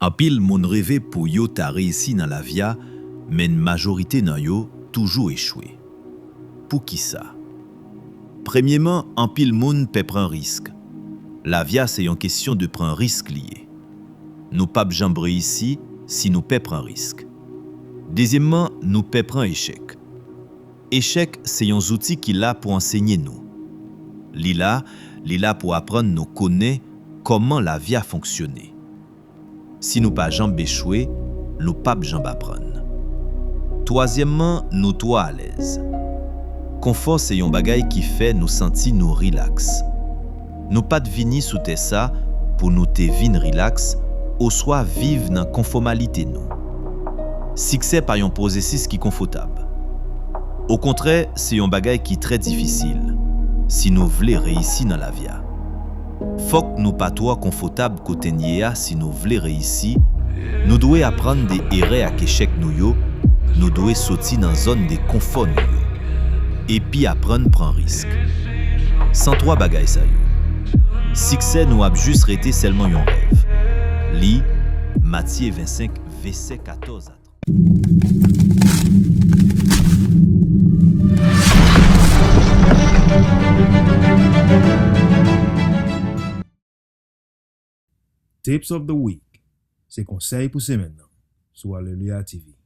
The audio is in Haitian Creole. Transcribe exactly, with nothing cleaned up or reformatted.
Anpil moun reve pou yo ta reyisi nan lavi a, men majorite nan yo toujou echwe. Poukisa? Premyeman, anpil moun pè pran risk. Lavi a se yon kesyon de pran risk li ye. Nou p ap janm reyisi si nou pè pran risk. Dezyèmman, nou pè pran echèk. Echèk se yon zouti ki la pou ansenye nou. Li la, li la pou aprann nou konnen kòman lavi a fonksyone. Si nou pa janm echwe, nou p ap janm aprann. Twazyèmman, nou twò alèz. Konfò se yon bagay ki fè nou santi nou rilaks. Nou pa t vini sou tè sa pou nou te vin rilaks oswa viv nan konfòmalite nou. Siksè pa yon pwosesis ki konfòtab. Okontrè, se yon bagay ki trè difisil si nou vle reyisi nan lavi a. Fòk nou pa twò konfòtab kote n ye a si nou vle reyisi. Nou dwe aprann de erè ak echèk nou yo, nou dwe soti nan zòn de konfò nou yo, epi aprann pran risk. San twa bagay sa yo, siksè nou ap jis rete sèlman yon rèv. Li Matye vennsenk, vèsè katòz a trant. Tips of the Week se konsèy pou semèn nan sou Aleluya T V.